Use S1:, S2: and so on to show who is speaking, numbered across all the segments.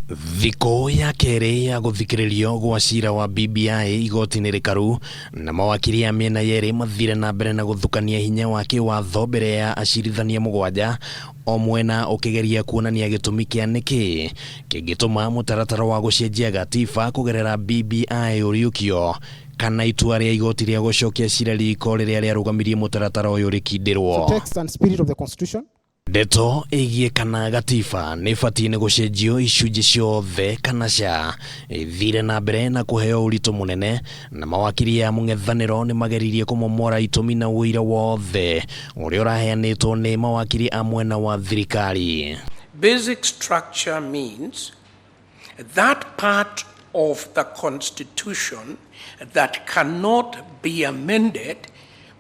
S1: Thikũ ya kerĩ ya gũthikĩrĩrio gwa cira wa BBI igoti-inĩ rĩkaru na mawakiri a mĩena yerĩ mathire na mbere na gũthukania hinya wa kĩwatho mbere ya acirithania mũgwanja o mwena ũkĩgeria kuonania gĩtũmi kĩa nĩkĩ kĩngĩtũma mũtaratara wa gũcenjia gatiba kũgerera BBI ũriũkio kana itua rĩa igoti rĩa gũcokia cira riko rĩrĩa rĩarũgamirie mũtaratara ũyũ rĩkindĩrwo.
S2: So text and spirit of the Constitution.
S1: Ndeto ĩgiĩ kana gatiba nĩ ĩbatiĩ nĩ gũcenjio icunjĩ ciothe kana ca ĩthire na mbere na kũheo ũritũ mũnene na mawakiri a mũng'ethanĩro nĩ mageririe kũmomora itũmi na ũira wothe ũrĩa ũraheanĩtwo nĩ mawakiri a mwena wa thirikari.
S3: Basic structure means that part of the Constitution that cannot be amended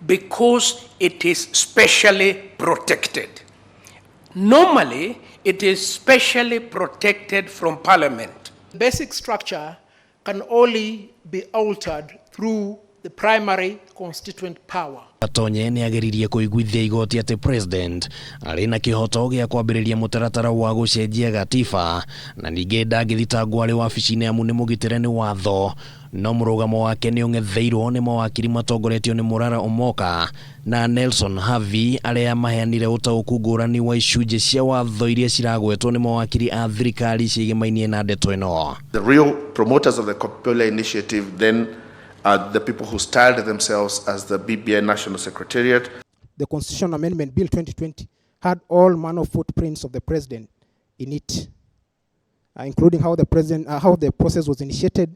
S3: because it is specially protected. Normally, it is specially protected from Parliament.
S4: Basic structure can only be altered through the primary constituent power.
S1: Gatonye nĩ ageririe kũiguithia igoti atĩ president arĩ na kĩhoto gĩa kwambĩrĩria mũtaratara wa gũcenjia gatiba na ningĩ ndangĩthitangwo arĩ wabici-inĩ amu nĩ mũgitĩre nĩ watho no mũrũgamo wake nĩ ũng'etheirwo nĩ mawakiri matongoretio nĩ Morara Omoka na Nelson Havi arĩa maheanire ũtaũku ngũrani wa icunjĩ cia watho iria ciragwetwo nĩ mawakiri a thirikari ciĩgĩmainie na ndeto ĩno.
S5: The real promoters of the Popular Initiative then are the people who styled themselves as the BBI National Secretariat.
S2: The Constitution Amendment Bill 2020 had all manner of footprints of the president in it, including how the process was initiated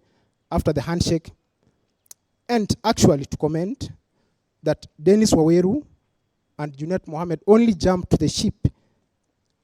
S2: after the handshake, and actually to comment that Dennis Waweru and Junet Mohammed only jumped to the ship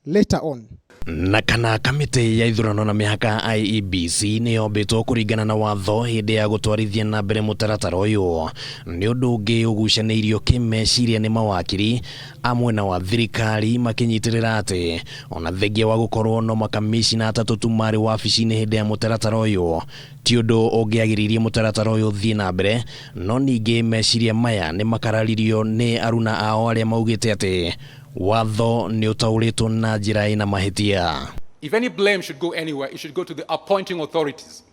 S2: later on.
S1: Na kana kamĩtĩ ya ithurano na mĩhaka IEBC nĩ yombĩtwo kũringana na watho hĩndĩ ya gũtwarithia na mbere mũtaratara ũyũ nĩ ũndũ ũngĩ ũgucanĩirio kĩmeciria nĩ mawakiri a mwena wa thirikari makĩnyitĩrĩra atĩ ona thengia wa gũkorwo no makamishina atatũ tu marĩ wabici-inĩ hĩndĩ ya mũtaratara ũyũ ti ũndũ ũngĩagiririe mũtaratara ũyũ ũthiĩ na mbere no ningĩ meciria maya nĩ makararirio nĩ aruna ao arĩa maugĩte atĩ watho nĩ ũtaũrĩtwo na njĩra ĩna mahĩtia.
S6: If any blame should go anywhere, it should go to the appointing authorities,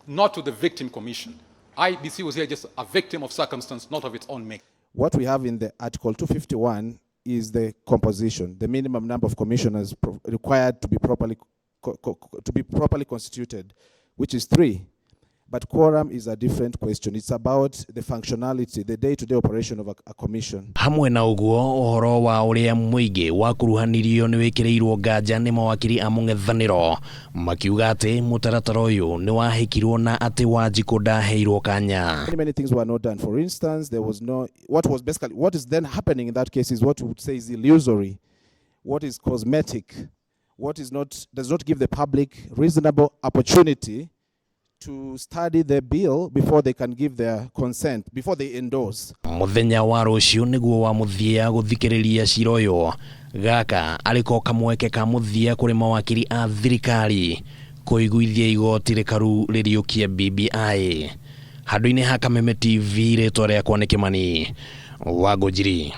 S6: not to the victim commission. IEBC was here just a victim of circumstance, not of its own making.
S7: What we have in the Article 251 is the composition, the minimum number of commissioners required to be properly constituted, which is three. But quorum is a different question. It's about the functionality, the day-to-day operation of a commission.
S1: Hamwe na ũguo ũhoro wa ũrĩa mũingĩ wakuruhanirio nĩ wĩkĩrĩirwo nganja nĩ mawakiri a mũng'ethanĩro makiuga atĩ mũtaratara ũyũ nĩ wahĩkirwo na atĩ Wanjikũ ndaheirwo kanya.
S7: Many, many things were not done. For instance, there was no, what was basically, what is then happening in that case is what we would say is illusory, what is cosmetic, what is not, does not give the public reasonable opportunity to study the bill before they can give their consent, before they endorse.
S1: Mũthenya wa rũciũ nĩguo wa mũthia gũthikĩrĩria cira ũyũ gaka arĩ ko kamweke ka mũthia kũrĩ mawakiri a thirikari kũiguithia igoti rĩkaru rĩriũkie BBI handũ-inĩ ha Kameme TV rĩtwa rĩakwa nĩ Kĩmani Wangũnjiri.